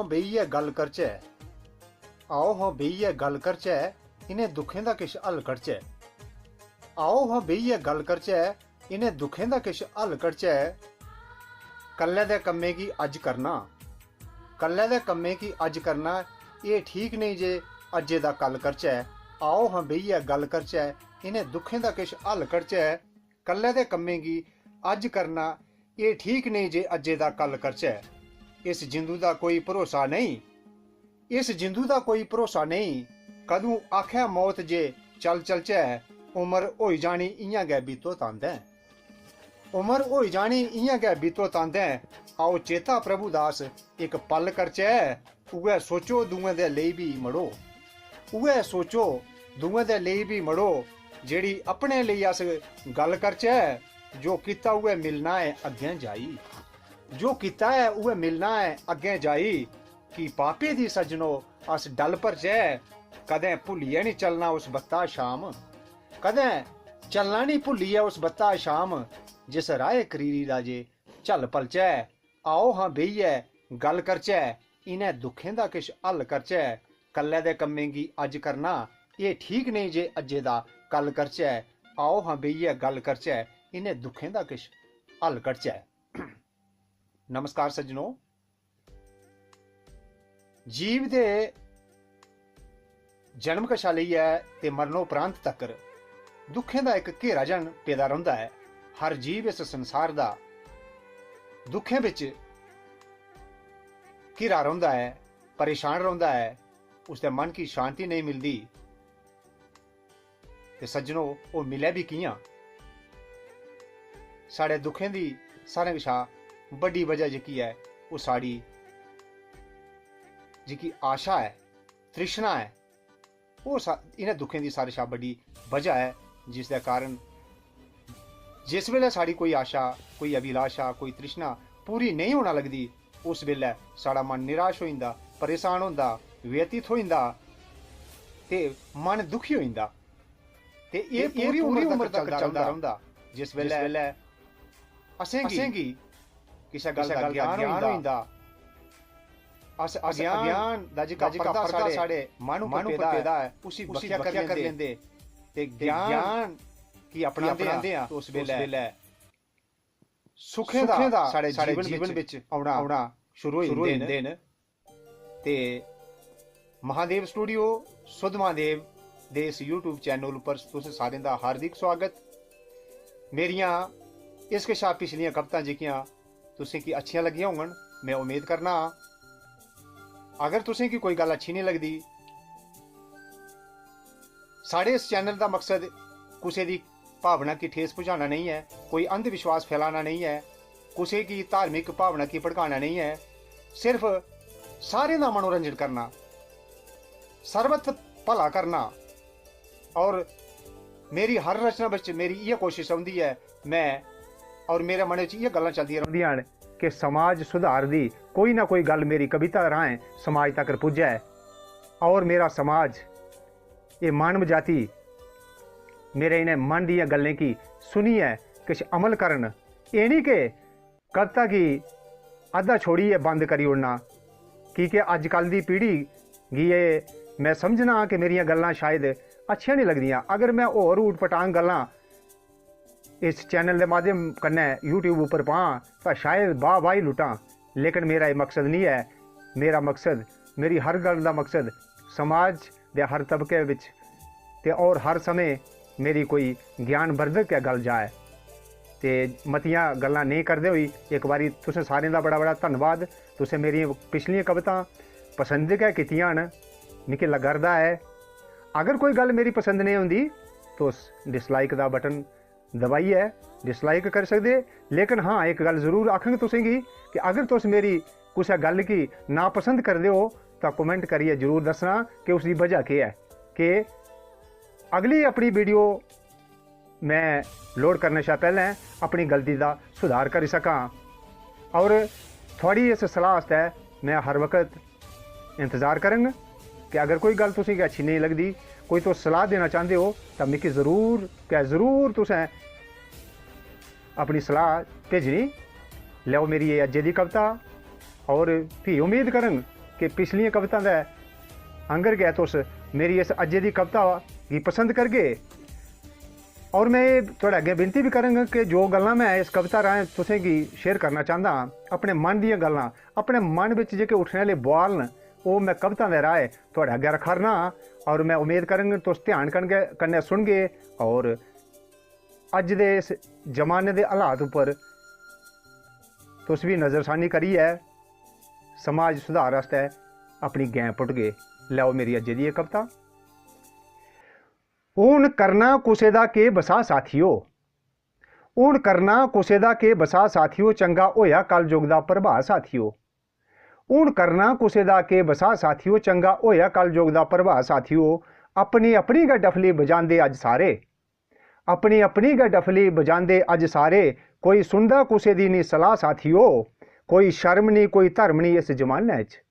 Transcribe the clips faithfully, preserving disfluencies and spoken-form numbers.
बेहियै गल्ल करचै। आओ हां बेहियै गल्ल करचै, इ'नें दुक्खें दा किश हल कढचै। आओ हां बेहियै गल्ल करचै, इ'नें दुक्खें दा किश हल कढचै। कल्लै दे कम्में गी अज्ज करना, कल्लै दे कम्में गी अज्ज करना, एह् ठीक नेईं जे अज्जै दा कल करचै। आओ हां बेहियै गल्ल करचै, इ'नें दुक्खें दा किश हल कढचै। कल्लै दे कम्में गी अज्ज करना, एह् ठीक नेईं जे अज्जै दा कल करचै। इस जिंदू दा कोई भरोसा नेईं, इस जिंदू दा कोई भरोसा नेईं, कदूं आखै मौत जे चल चलचै, उमर होई जानी इ'यां गै बीतो तांदै। उमर होई जानी इ'यां गै बीतो तांदै, आओ चेता प्रभु दास इक पल करचै, उ'ऐ सोचो दूएं दे लेई बी मड़ो, उ'ऐ सोचो दूएं दे लेई बी मड़ो, जेह्ड़ी अपने लेई अस गल्ल करचै, जो कीता उ'ऐ मिलना ऐ अग्गें जाई, जो कीता ऐ उ'ऐ मिलना ऐ अग्गें जाई, की पापे दी सज्जनो अस डल भरचै, कदें भुल्लियै निं चलना उस बत्ता शाम, कदें चलना निं भुल्लियै उस बत्ता शाम, जिस राहे करीरी दा जे झल पलचै। आओ हां बेहियै गल्ल करचै, इ'नें दुक्खें दा किश हल करचै। कल्लै दे कम्में गी अज्ज करना, एह् ठीक नेईं जे अज्जै दा कल करचै। आओ हां बेहियै गल्ल करचै, इ'नें दुक्खें दा किश हल कढचै। नमस्कार सज्जनो, जीव दे जन्म कशा लेइयै ते मरणोपरांत तकर दुक्खें दा इक घेरा जन पेदा रौंह्दा ऐ। हर जीव इस संसार दा दुक्खें बिच घिरा रौंह्दा ऐ, परेशान रौंह्दा ऐ, उसदे मन गी शांति नेईं मिलदी। ते सज्जनो, ओह् मिलै बी कि'यां? साढ़े दुक्खें दी सारें कशा बड्डी वजह जेह्की ऐ, ओह् साढ़ी जेह्की आशा ऐ, तृष्णा ऐ, ओह् सा-, इ'नें दुक्खें दी सारें शा बड्डी वजह ऐ, जिसदे कारण जिस बेल्लै साढ़ी कोई आशा, कोई अभिलाषा, कोई तृष्णा पूरी नेईं होना लगदी, उस बेल्लै साढ़ा मन निराश होई जंदा, परेशान होंदा, व्यतीत होई जंदा ते मन दुखी होई जंदा। ते एह् पूरी उम्र तक चलदा रौंह्दा, जिस बेल्लै असेंगी किसै गल्ल दा ज्ञान होई जंदा। अस अज्ञान दा जेह्का पर्दा साढ़े मन उप्पर पेदा ऐ, उसी बक्खेआ करी लैंदे ते ज्ञान गी अपनांदे आं। उस बेल्लै सुखें दा साढ़े जीवन बिच औना शुरू होई जंदे न। ते महादेव स्टूडियो सुद्ध महादेव दे इस YouTube चैनल उप्पर तुस सारें दा हार्दिक स्वागत। मेरियां इस कशा पिछलियां कवितां जेह्कियां तुसें गी अच्छियां लग्गियां होङन, में उम्मीद करना आं। अगर तुसें गी कोई गल्ल अच्छी नेईं लगदी, साढ़े इस चैनल दा मकसद कुसै दी भावना गी ठेस पहुंचाना नेईं ऐ, कोई अंधविश्वास फैलाना नेईं ऐ, कुसै गी धार्मिक भावना गी भड़काना नेईं ऐ, सिर्फ सारें दा मनोरंजन करना, सर्वत भला करना। और मेरी हर रचना बिच मेरी इ'यै कोशश रौंह्दी ऐ, में और मेरे मनै च इ'यै गल्लां चलदियां रौंह्दियां न कि समाज सुधार दी कोई ना कोई गल्ल मेरी कविता राहें समाज तगर पुज्जै और मेरा समाज, एह् मानव जाति मेरे इ'नें मन दियें गल्लें गी सुनियै किश अमल करन। एह् निं कि कविता गी अद्धा छोड़ियै बंद करी ओड़ना, की के अज्जकल दी पीढ़ी गी एह्, में समझना कि मेरियां गल्लां शायद अच्छियां निं लगदियां। अगर में होर ऊट पटांग गल्लां इस चैनल दे माध्यम कन्नै YouTube उप्पर पां तां शायद वाह वाही लुटां, लेकिन मेरा एह् मकसद निं ऐ। मेरा मकसद, मेरी हर गल्ल दा मकसद समाज दे हर तबके बिच ते और हर समें मेरी कोई ज्ञानवर्धक गै गल्ल जाए। ते मतियां गल्लां नेईं करदे होई इक बारी तुसें सारें दा बड़ा बड़ा धन्नवाद। तुसें मेरियां पिछलियां कवितां पसंद गै कीतियां न, मिगी लग्गा करदा ऐ। अगर कोई गल्ल मेरी पसंद नेईं औंदी, तुस dislike दा बटन दबाइयै dislike करी सकदे। लेकिन हां, इक गल्ल जरूर आखङ तुसें गी कि अगर तुस मेरी कुसै गल्ल गी नापसंद करदे ओ तां comment करियै जरूर दस्सना कि उसदी बजह केह् ऐ, कि अगली अपनी video में load करने शा पैह्लें अपनी गलती दा सुधार करी सकां। और थुआढ़ी इस सलाह आस्तै में हर वक्त इंतजार करङ कि अगर कोई गल्ल तुसें गी अच्छी नेईं लगदी, कोई तुस सलाह देना चांह्दे ओ, तां मिगी जरूर गै जरूर तुसें अपनी सलाह भेजनी। लैओ, मेरी एह् अज्जै दी कविता, और फ्ही उम्मीद करङ कि पिछलियें कवितां दे आंगर गै तुस मेरी इस अज्जै दी कविता गी पसंद करगे। और में एह् थुआढ़े अग्गें विनती बी करङ कि जो गल्लां में इस कविता राहें तुसें गी शेयर करना चांह्दा आं, अपने मन दियां गल्लां, अपने मन बिच जेह्के उट्ठने आह्ले बुआल न, ओह् में कविता दे राहें थुआढ़े अग्गें रक्खा करना आं। और में उम्मीद करङ तुस ध्यान कन्नै, कन्नै सुनगे और अज्ज दे इस जमाने दे हालात उप्पर तुस बी नजरसानी करियै समाज सुधार आस्तै अपनी गैं पुट्टगे। लैओ मेरी अज्जै दी एह् कविता। हून करना कुसै दा केह् बसाह् साथियो, हून करना कुसै दा केह् बसाह् साथियो, चंगा होएआ कलयुग दा प्रभाऽ साथियो। हून करना कुसै दा केह् बसाह् साथियो, चंगा होएआ कलयुग दा प्रभाऽ साथियो। अपनी अपनी गै डफली बजांदे अज्ज सारे, अपनी अपनी गै डफली बजांदे अज्ज सारे। कोई सुनदा कुसै दी निं सलाह् साथियो, कोई शर्म निं कोई धर्म निं इस जमानै च,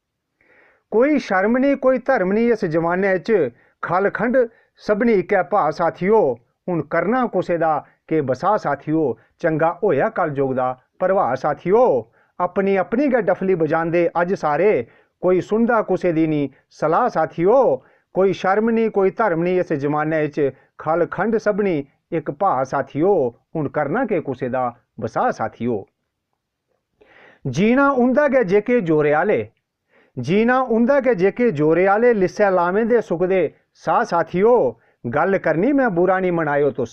कोई शर्म निं कोई धर्म निं इस जमानै च। खल खंड सभनी इक्कै भाऽ साथियो, हून करना कुसै दा केह् बसाह् साथियो, चंगा होएआ कलयुग दा प्रभाऽ साथियो। अपनी अपनी गै डफली बजांदे अज्ज सारे, कोई सुनदा कुसै दी निं सलाह् साथियो। कोई शर्म निं कोई धर्म निं इस जमानै च, खल खंड सभनी इक भाऽ साथियो, हून करना केह् कुसै दा बसाह् साथियो। जीना उं'दा गै जेह्के जोरे आह्ले, जीना उं'दा गै जेह्के जोरे आह्ले, लिस्सै लामें दे सुखदे साह् साथियो। गल्ल करनी में बुरा निं मनाएओ तुस,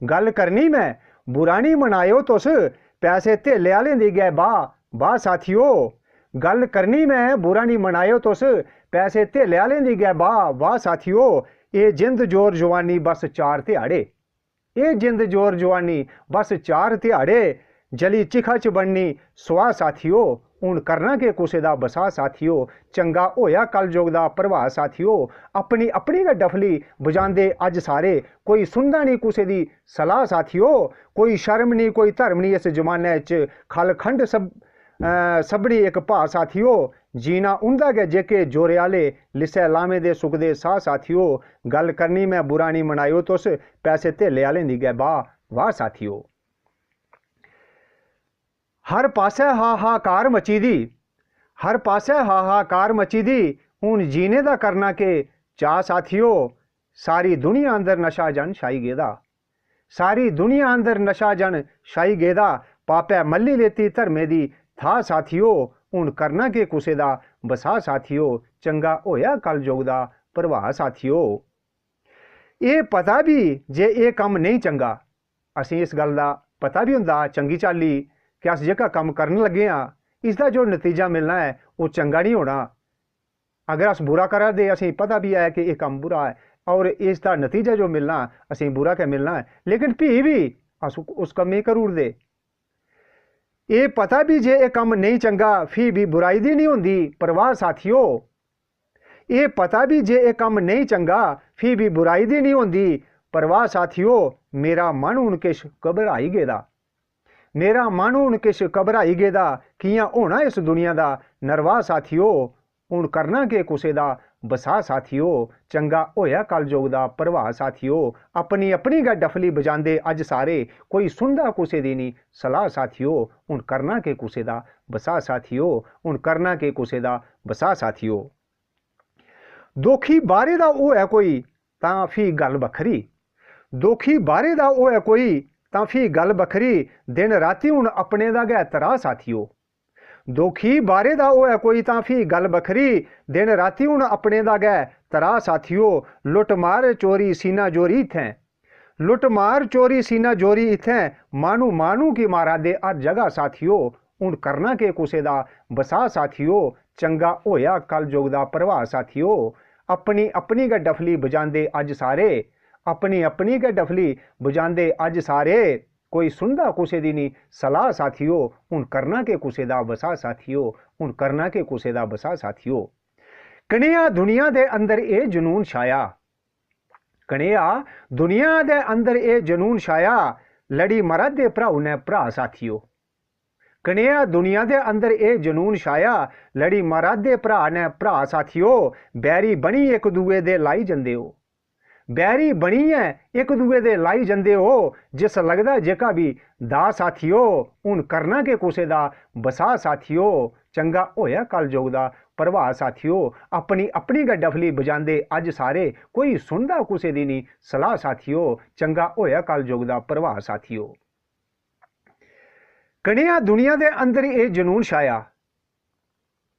गल्ल करनी में बुरा निं मनाएओ तुस, पैसे धेल्ले आह्लें दी गै बाह् बाह् साथियो। गल्ल करनी में बुरा निं मनाएओ तुस, पैसे धेल्ले आह्लें दी गै बाह् बाह् साथियो। एह् जिंद जोर जुआनी बस चार ध्याड़े, एह् जिंद जोर जुआनी बस चार ध्याड़े, जली चिखा च बननी सुआह् साथियो। हून करना केह् कुसै दा बसाह् साथियो, चंगा होएआ कलयुग दा प्रभाऽ साथियो। अपनी अपनी गै डफली बजांदे अज्ज सारे, कोई सुनदा निं कुसै दी सलाह् साथियो। कोई शर्म निं कोई धर्म निं इस जमानै च, खल खंड सब अ, सभनी इक भाऽ साथियो। जीना उं'दा गै जेह्के जोरे आह्ले, लिस्सै लामें दे सुखदे साह् साथियो। गल्ल करनी में बुरा निं मनाएओ तुस, पैसे धेल्ले आह्लें दी गै बाह् बाह् साथियो। हर पासै हाहाकार मची दी, हर पासै हाहाकार मची दी, हून जीने दा करना केह् चाऽ साथियो। सारी दुनिया अंदर नशा जन छाई गेदा, सारी दुनिया अंदर नशा जन छाई गेदा। पापै मल्ली लेती धर्मे दी थाह् साथियो, हून करना केह् कुसै दा बसाह् साथियो। चंगा होएआ कलयुग दा प्रभाऽ साथियो। एह् पता बी जे एह् कम्म नेईं चंगा, असें इस गल्ल दा पता बी होंदा चंगी चाल्ली कि अस जेह्का कम्म करन लग्गे आं, इसदा जो नतीजा मिलना ऐ, ओह् चंगा निं होना। अगर अस बुरा करा दे, असेंगी पता बी ऐ कि एह् कम्म बुरा ऐ और इसदा नतीजा जो मिलना, असेंगी बुरा गै मिलना ऐ, लेकिन फ्ही बी अस उस कम्मै गी करी ओड़दे। एह् पता बी जे एह् कम्म नेईं चंगा, फ्ही बी बुराई दी निं होंदी परवाह् साथियो। एह् पता बी जे एह् कम्म नेईं चंगा, फ्ही बी बुराई दी निं होंदी परवाह् साथियो। मेरा मन हून किश घबराई गेदा, मेरा मन हून किश घबराई गेदा, कि'यां होना इस दुनिया दा नरवाह् साथियो। हून करना केह् कुसै दा बसाह् साथियो, चंगा होएआ कलयुग दा प्रभाऽ साथियो। अपनी अपनी गै डफली बजांदे अज्ज सारे, कोई सुनदा कुसै दी निं सलाह् साथियो। हून करना केह् कुसै दा बसाह् साथियो, हून करना केह् कुसै दा बसाह् साथियो। दोखी बाह्रे दा होऐ कोई तां फ्ही गल्ल बक्खरी, दोखी बाह्रे दा होऐ कोई तां फ्ही गल्ल बक्खरी, दिन रातीं हून अपने दा गै तराह् साथियो। दोखी बाह्रे दा होऐ कोई तां फ्ही गल्ल बक्खरी, दिन रातीं हून अपने दा गै तराह् साथियो। लुट्ट मार चोरी सीना जोरी इत्थें, लुट्ट मार चोरी सीना जोरी इत्थें, माह्नू माह्नू गी मारा दे हर जगह साथियो। हून करना केह् कुसै दा बसाह् साथियो, चंगा होएआ कलयुग दा प्रभाऽ साथियो। अपनी अपनी गै डफली बजांदे अज्ज सारे, अपनी अपनी गै डफली बजांदे अज्ज सारे। कोई सुनदा कुसै दी निं सलाह् साथियो, हून करना केह् कुसै दा बसाह् साथियो, हून करना केह् कुसै दा बसाह् साथियो। कनेहा दुनिया दे अंदर एह् जनून छाया, कनेहा दुनिया दे अंदर एह् जनून छाया, लड़ी मरा दे भ्राऊ ने भ्राऽ साथियो। कनेहा दुनिया दे अंदर एह् जनून छाया, लड़ी मरा दे भ्राऽ ने भ्राऽ साथियो। बैरी बनी इक दूए दे लाई जंदे ओ, बैरी बनियै इक दूए दे लाई जंदे ओ। जिस लगदा जेह्का बी दाऽ साथियो, हून करना केह् कुसै दा बसाह् साथियो। चंगा होएआ कलयुग दा प्रवाह साथियो। अपनी अपनी गै डफली बजांदे अज्ज सारे, कोई सुनदा कुसै दी निं सलाह साथियो। चंगा होएआ कलयुग दा प्रवाह साथियो। कनेहा दुनिया दे अंदर एह् जनून छाया,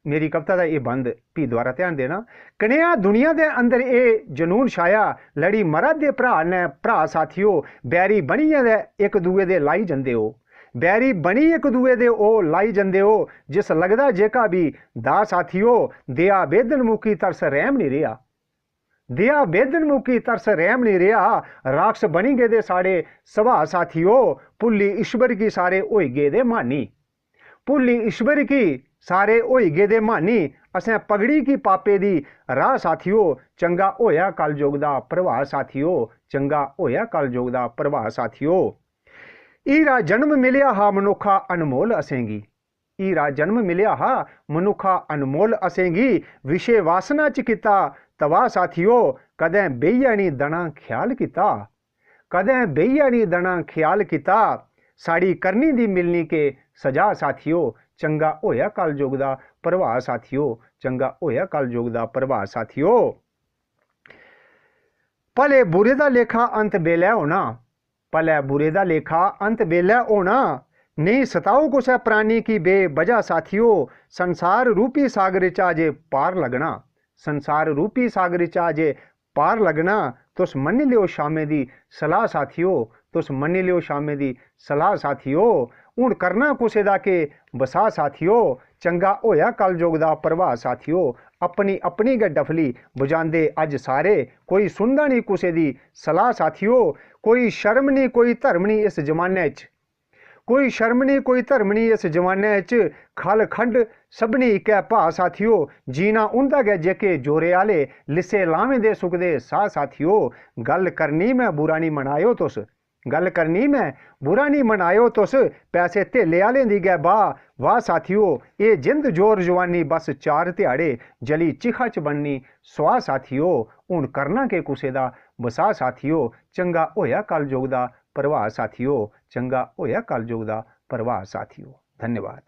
मेरी कविता दा एह् बंद, फ्ही दोबारा ध्यान देना। कनेहा दुनिया दे अंदर एह् जनून छाया, लड़ी मरा दे भ्राऽ ने भ्राऽ साथियो। बैरी बनियै ते इक दूए दे लाई जंदे ओ, बैरी बनी इक दूए दे ओ लाई जंदे ओ। जिस लगदा जेह्का बी दाऽ साथियो, देआ बेदन मुक्की तरस रैह्म निं रेहा। देआ बेदन मुक्की तरस रैह्म निं रेहा। राक्षस बनी गेदे साढ़े सुभाऽ साथियो, भुल्ली ईश्वर गी सारे होई गेदे म्हानी। भुल्ली ईश्वर गी सारे होई गेदे म्हानी। असें पगड़ी की पापे दी राह् साथियो। चंगा होएआ कलयुग दा प्रवाह साथियो। चंगा होएआ कलयुग दा प्रवाह साथियो। हीरा जन्म मिलेआ हा मनुक्खा अनमोल असेंगी। हीरा जन्म मिलेआ हा मनुक्खा अनमोल असेंगी। विशे वासना च कीता तबाह साथियो। कदें बेहियै निं दना ख्याल कीता, कदें बेहियै निं दना ख्याल कीता। साढ़ी करनी दी मिलनी के सजा साथियो। चंगा होएआ कलयुग दा प्रवाह साथियो। चंगा होएआ कलयुग दा प्रवाह साथियो। भले बुरे दा लेखा अंत बेलै होना, भले बुरे दा लेखा अंत बेलै होना। नेईं सताओ कुसै प्राणी की बेबजह साथियो। संसार रूपी सागर चा जे पार लगना, संसार रूपी सागर चा जे पार लगना। तुस मन्नी लेओ शामें दी सलाह साथियो, तुस मन्नी लेओ शामें दी सलाह साथियो। हून करना कुसै दा के बसाह साथियो। चंगा होएआ कलयुग दा प्रवाह साथियो। अपनी अपनी गै डफली बजांदे अज्ज सारे, कोई सुनदा निं कुसै दी सलाह साथियो। कोई शर्म निं, कोई धर्म निं इस जमाने च, कोई शर्म निं, कोई धर्म निं इस जमाने च। खल खंड सभनी इक्कै भाऽ साथियो। जीना उं'दा गै जेह्के जोरे आह्ले, लिस्से लामें दे सुखदे साह् साथियो। गल्ल करनी में, बुरा निं मनाएओ तुस, गल्ल करनी में, बुरा निं मनाएओ तुस। पैसे धेल्ले आह्लें दी गै बाह्, वाह् साथियो। एह् जिंद जोर जुआनी बस चार ध्याड़े, जली चिखा च बननी सुआह् साथियो। हून करना के कुसै दा बसाह् साथियो। चंगा होएआ कलयुग दा प्रवाह साथियो। चंगा होएआ कलयुग दा प्रवाह साथियो। धन्यवाद।